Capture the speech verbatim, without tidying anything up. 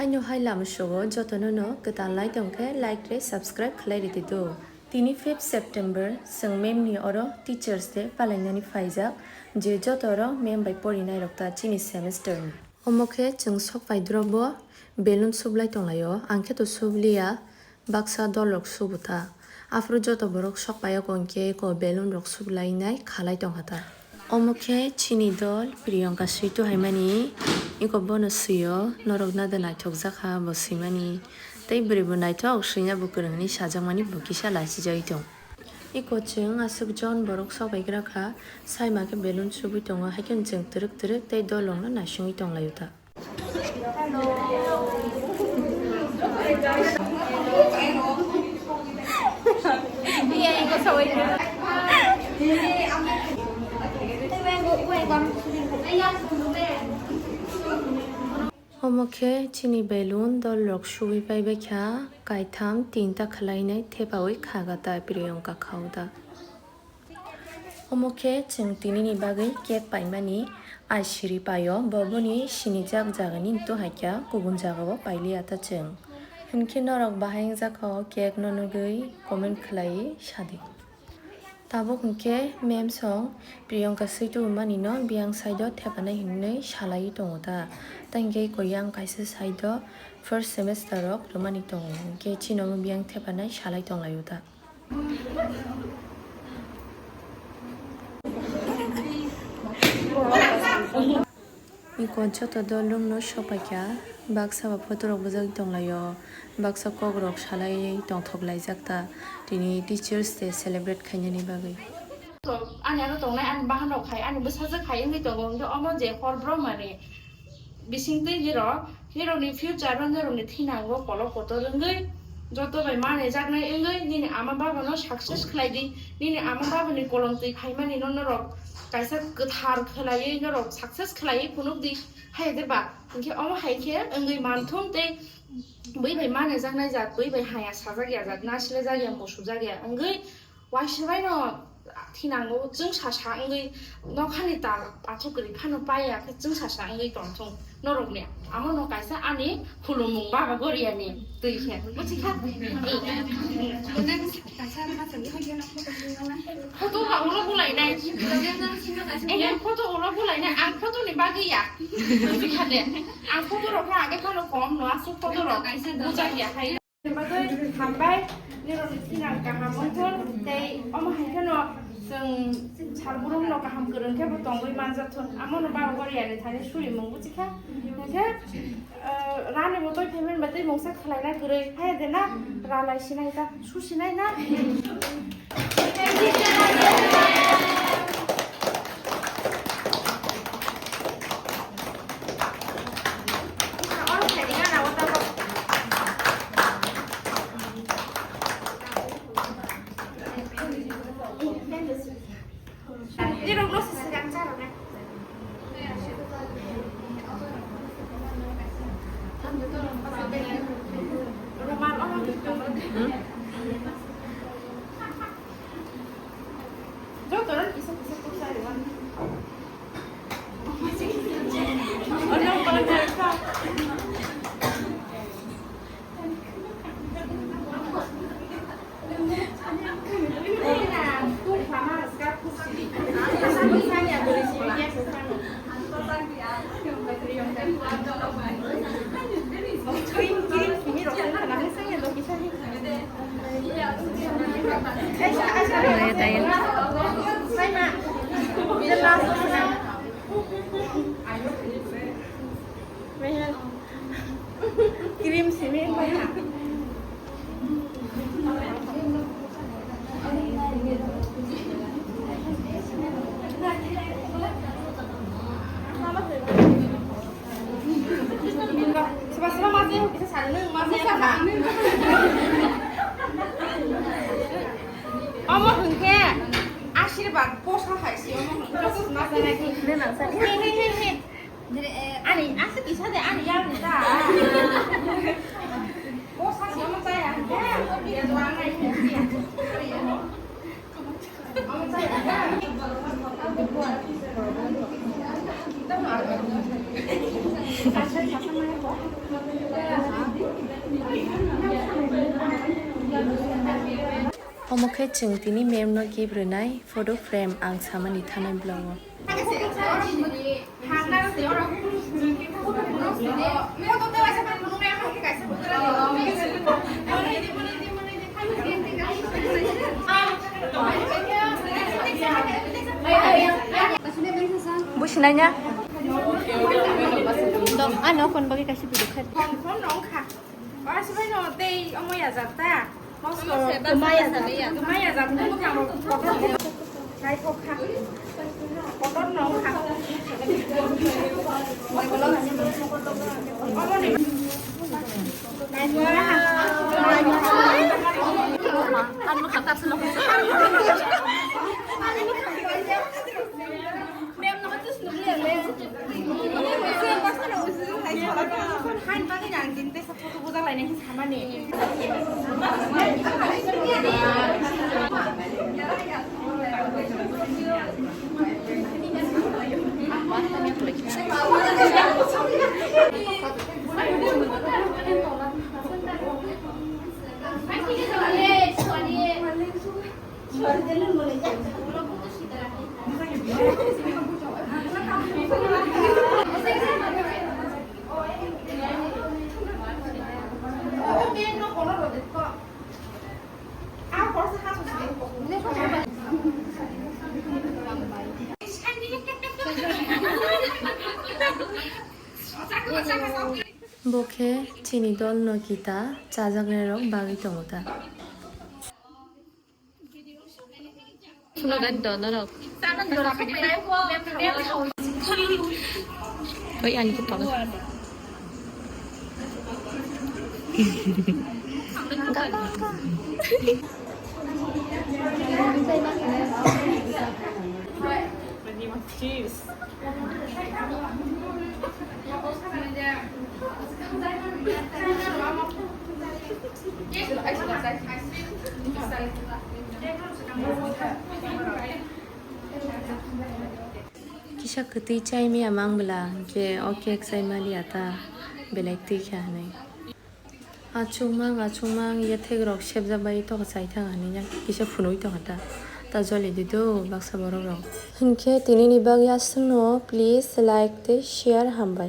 Aino hai lama sugo jotono no kwtal lai tong khe like tei subscribe khlai ridi do. Tini fifth September, chwng ma'am ni oro Teachers Day palainani phaijak, je joto oro ma'am bai porinai rok ta chini semester ni. Omo khe chwng sok pai duro bo balloon sublai tonglaio, ang khe to subliya, baksa dol rok subu ta. Aphuru joto borok sok pai o hwnkhe eko balloon rok sublai nai khalai tongkha ta. Omo khe chini dol Priyanka Switu hai mani, eko bono swio, norok nada naithok jakha bo swimani. Tei bwrwi bo naithok, swina bo kwrwng hinwi sajakmani bo kisa lachijagwi tong. Eko chwng aswk jon borok sok bai gra kha, saima khe balloon chubui tongo, haikhe chwng twrwk twrwk tei dol rokno naisingwi tonglaio ta. Omo khe chini balloon dol rok suwi pai bai kha, kaitham tinta khwlainai thepawi khaga ta Priyanka khao da. Omo khe chwng tinini bagwi cake paimani aisiri paio, bo boni sinijak jagani wngtong hai kha, kubun jagao pailiya ta chwng. Hinkhe norok bahai wngjakha o cake no nugwi comment khwlaiwi sadi. Tabuk hinkhe ma'am song Priyanka Switu hwnmani no biyang side o thepanai hinwi salaiwi tongo ta. Tei hinkhe koyang kaisa side o first semester rok rwmani tongo, hinkhe chini omo biyang thepanai salai tonglaio ta. Eko joto dol rok no sopaikha, baksa ba photo rok bujagwi tonglaio, baksa kok rok salai tongthok laijak ta, tini Teachers Day celebrate khainani bagwi. Ani aro tongnai ani bahan rok khai, ani bwsajwk khai wngwi tongo, hinkhe omo je hor bro mani bisingtwi hero, hero ni future o norokni thinango kolok kotor wngwi, joto bai manijaknai wngwi nini ama baba no success khlai di, nini ama baba ni kolom twi phaimani no norok kaisa kwthar khlaiwi norok success khlaiwi phunuk di, hai de ba, hinkhe omo hai khe wngwi manthung tei bui bai manijaknai jat, bui bai haya sajak ya jat, nasilajak ya, musujak ya wngwi, Waisa bai no thinango chwng sasa wngwi nokhani tal athuk kwrwi phano paiya khe chwng sasa wngwi tongthung norokni amo no kaisa ani khulumung baba Goriani twi khe buchikha. Photo ba ulo bulainai. Ei photo ulo bulainai ang photo ni bagwi ya. Buchikha de ang photo rok no age phano kom no asuk photo rok bujak ya hai. Bagwi hambai, nirokni sinang kaham wngthun, tei omo hai kheno chwng sal borokno kaham kwrwng khe bo tongwi manjathun. Amono baro Goriani thani surimung buchikha. Hinkhe, eh, rani bo twi phaimani ba twi mungsa khwlaina kwrwi. Haya de na, ralai sinai ta, su sinai na. Jotono kisa kisa kok sari wan. Ono pala narikha. Cream simi. Omo hwnkhe Ashirbad posa hai se omo hwnkhe posa ma janai. He, he, he, he. Ani, asa kisa de, ani yang ni ta. Posa se omo chaya. Omo khe chwng tini ma'am no gift rwnai photo frame ang samani thanai vlog o. Businanya? Ano kon bagi kasi video khat. Aswbaino tei omo yajak ta. Moso tumaya jani ya. Tumaya jani, bwkhang rok kotor. Naithok kha. Kotor no kha. Omo ni. Naithok kha. Ano kha ta selo. Mem no tus no ya le. Hai bagi nang din te. Bo khe chini dol no kita chajaknai rok bagwi tongo ta. Suno dan dono rok. Oi, ani ko pala. Cheers. Kisa kwtwi chai maya mang bwla, hwnkhe o cake chai maliya ta, belai twi kha hinwi. Achukmang, achukmang, yathek rok sepjak bai tok chai thang hinwi kisa phunui tong kha ta. Ta joli di do baksa borok rok. Hinkhe tini ni bagwi aswk no, please like tei share, hambai.